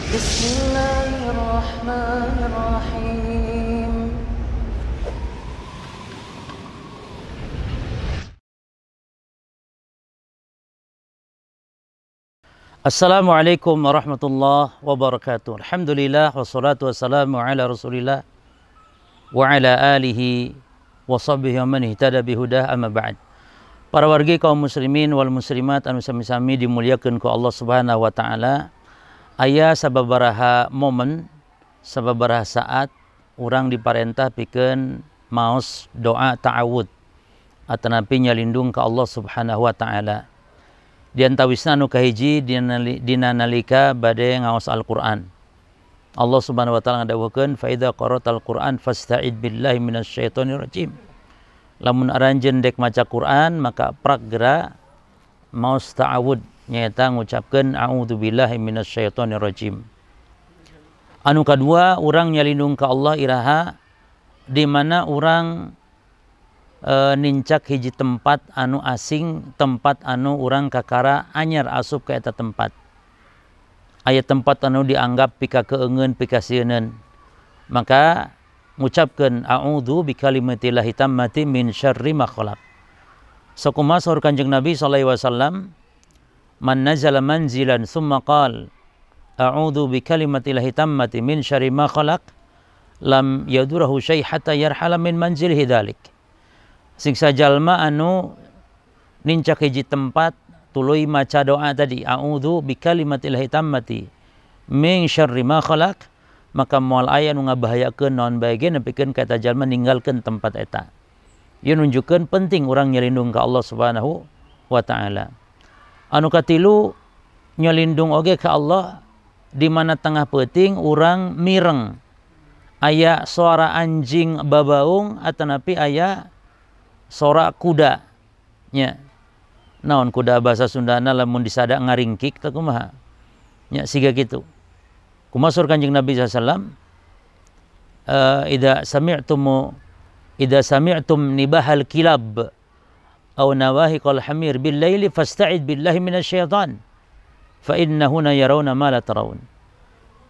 Bismillahirrahmanirrahim. Assalamualaikum warahmatullahi wabarakatuh. Alhamdulillah wassalatu wassalamu ala Rasulillah wa ala alihi wa sahbihi wa man ihtada bihudah, amma ba'd. Para wargi kaum muslimin wal muslimat anu sami-sami dimuliakeun ku Allah Subhanahu wa taala. Aya sababaraha momen, sababaraha saat urang diparentah pikeun maos doa ta'awud atanapi nyalindung ka Allah Subhanahu wa taala. Di antawisna anu kahiji dina nalika bade ngaos Al-Qur'an. Allah Subhanahu wa taala ngadawuhkeun fa idza qara'tal Qur'an fasta'id billahi minasyaitonir rajim. Lamun aranjeun dek maca Qur'an maka prak geura maos ta'awud, nyaeta ngucapkeun a'udzubillahi minasyaitonir rajim. Anu kadua, urang nyalindung ka Allah iraha di mana urang nincak hiji tempat anu asing, tempat anu urang kakara anyar asup ka eta tempat. Aya tempat anu dianggap pika keungeun, pika sieuneun. Maka ngucapkeun a'udzu bikalimatillahi tammati min syarri ma khalaq. Sakumaha saur Kanjeng Nabi sallallahu alaihi wasallam, man nazala manzilan summa qala a'udzu bikalimatillahi tammati min syarri ma khalaq lam yadurahu syai' hatta yarhala min manzilihi dzalik. Siksa jalma anu nincak hiji tempat tuluy maca doa tadi a'udzu bikalimatillahi tammati min syarri ma khalaq, maka moal aya nu ngabahayakeun naon bae ge nepikeun ka eta jalma ninggalkeun tempat eta. Ieu nunjukkeun penting urang nyalindung ka Allah Subhanahu wa taala. Anu katilu, nyalindung oge ka Allah di mana tengah peuting urang mireng aya suara anjing babaung atanapi aya sora kuda nya. Naon kuda bahasa Sundana lamun disada ngaringkik teh kumaha nya, siga kitu. Kumaha saur Kanjeng Nabi sallallahu alaihi wasallam, idza sami'tum nibahal kilab aw nawahiqal hamir bil laili fasta'id billahi minasyaitan fa innahuna yarawna ma la tarawun.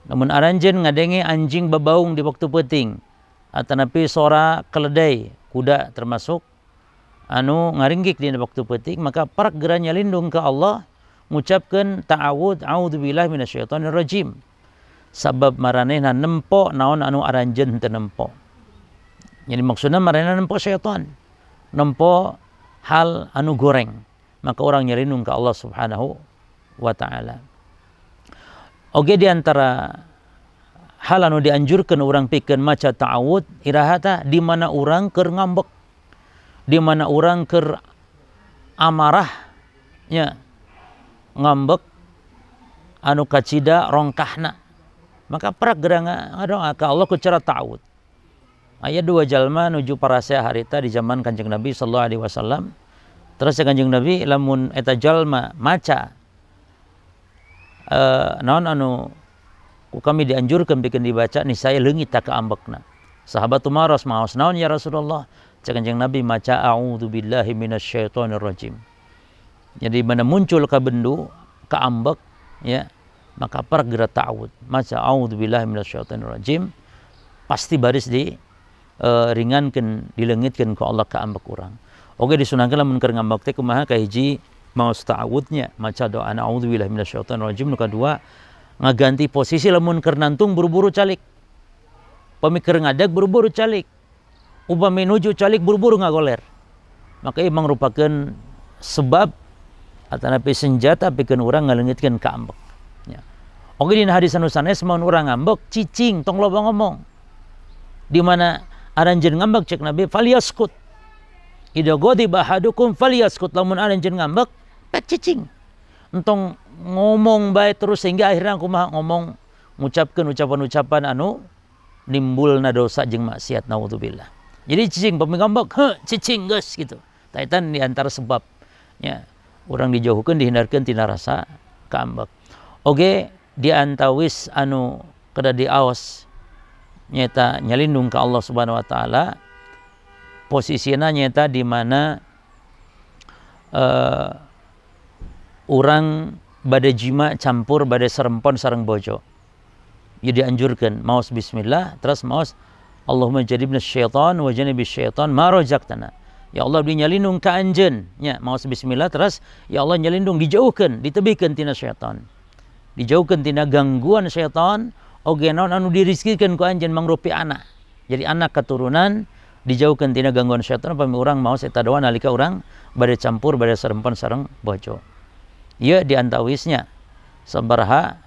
Namun aranjeun ngadenge anjing babaung di waktu peuting atanapi sora keledai, kuda termasuk anu ngaringgik di waktu peuting, maka parak geura nyalindung ka Allah ngucapkeun ta'awud a'udzubillahi minasyaitonir rajim. Sabab maranehna nempo naon anu aranjeun teu nempo. Jadi maksudna maranehna nempo syaitan, nempo hal anu goreng, maka orang nyalindung ka Allah Subhanahu wa taala. Oge di antara hal anu dianjurkeun urang pikeun maca ta'awud irahata di mana urang keur ngambek, di mana urang keur amarah nya, ngambek anu kacida rongkahna, maka prak geura ngadoa ka Allah ku cara ta'awud. Aya dua jalma nuju parasea harita di zaman Kanjeng Nabi sallallahu alaihi wasallam. Terus Kanjeng Nabi lamun eta jalma maca naon anu ku kami dianjurkeun pikeun dibaca niscaya leungit ta kaambekna. Sahabat tumaros maos naon ya Rasulullah? Cek Kanjeng Nabi maca a'udzubillahi minasyaitonir rajim. Jadi mana muncul ka bendu kaambek ya, maka geura ta'awud maca a'udzubillahi minasyaitonir rajim, pasti baris di ringankeun, dilengitkeun ku Allah kaambek urang. Oge disunahkeun lamun keur ngambek teh kumaha, kahiji maos ta'awudnya, maca doa a'udzubillahi minasyaitonir rajim. Nu kadua ngaganti posisi lamun keur nantung buru-buru calik, pamikir ngadag buru-buru calik, upami nuju calik buru-buru ngagoler. Maka ieu mangrupakeun sebab atanapi senjata pikeun urang ngaleungitkeun kaambek nya. Oge dina hadis anu sanes mun urang ngambek cicing tong loba ngomong. Di mana aranjeun ngambek cek Nabi falyaskut. Idza ghadiba ahadukum falyaskut, lamun aranjeun ngambek pek cicing. Entong ngomong bae terus sehingga akhirnya kumaha ngomong ngucapkeun ucapan-ucapan anu nimbulna dosa jeung maksiat, naudzubillah. Jadi cicing pami ngambek, heuh cicing geus gitu. Tah eta di antara sebab nya urang dijauhkeun dihindarkeun tina rasa kaambek. Oge di antawis anu kedah diaos nyaeta nyalindung ka Allah Subhanahu wa taala, posisina nyaeta di mana urang bade jima campur bade serempon sareng bojo. Ieu dianjurkeun maos bismillah terus maos Allahumma jannibna syaitan wa jannibis syaitan ma razaqtana. Ya Allah abdi nyalindung ka anjeun nya, maos bismillah terus ya Allah nyalindung dijauhkeun, ditebihkeun tina syaitan. Dijauhkeun tina gangguan syaitan oge naon anu dirizkikeun ku anjeun mangrupi anak. Jadi anak keturunan dijauhkeun tina gangguan syaitan upami urang maos eta doa nalika urang bade campur bade sarempan sareng bojo. Ieu diantawisnya sabaraha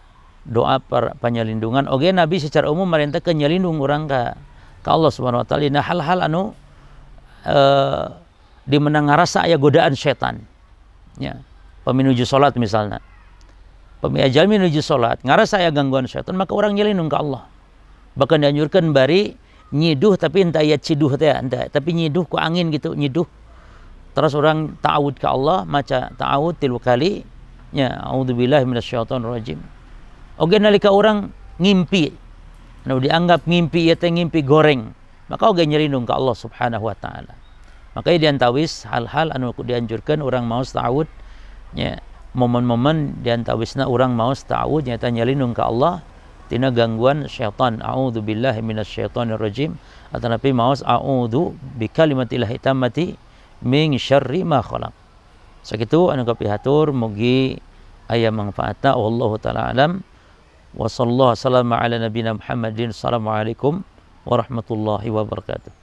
doa panyalindungan oge Nabi secara umum marentahkeun nyalindung urang ka Allah Subhanahu wa taala dina hal-hal anu di mana ngarasa aya godaan setan. Ya, paminuju salat misalnya. Pami jalmi menuju salat ngarasa aya gangguan setan maka urang nyalindung ka Allah. Bahkan dianjurkeun bari nyiduh tapi entah aya ciduh teh entah, tapi nyiduh ku angin gitu, nyiduh. Terus orang ta'awud ke Allah, maca ta'awud 3 kali nya, a'udzubillahi minasyaitonirrajim. Oge nalika orang ngimpi, anu dianggap ngimpi ieu teh ngimpi goreng, maka oge nyelindung ke Allah Subhanahu wa taala. Maka diantawis hal-hal anu dianjurkeun orang maos ta'awud nya, momen-momen diantawisna orang maos ta'awud nyata nyelindung ke Allah tina gangguan syaitan, a'udzubillahi minasyaitonirrajim, atanapi maos a'udzu bikalimatillahi tammati min syarri ma khalaq. Sakitu anu kapihatur mugi aya mangfaatna, wallahu taala alam. Wa sallallahu salama ala nabiyina Muhammadin. Assalamualaikum warahmatullahi wabarakatuh.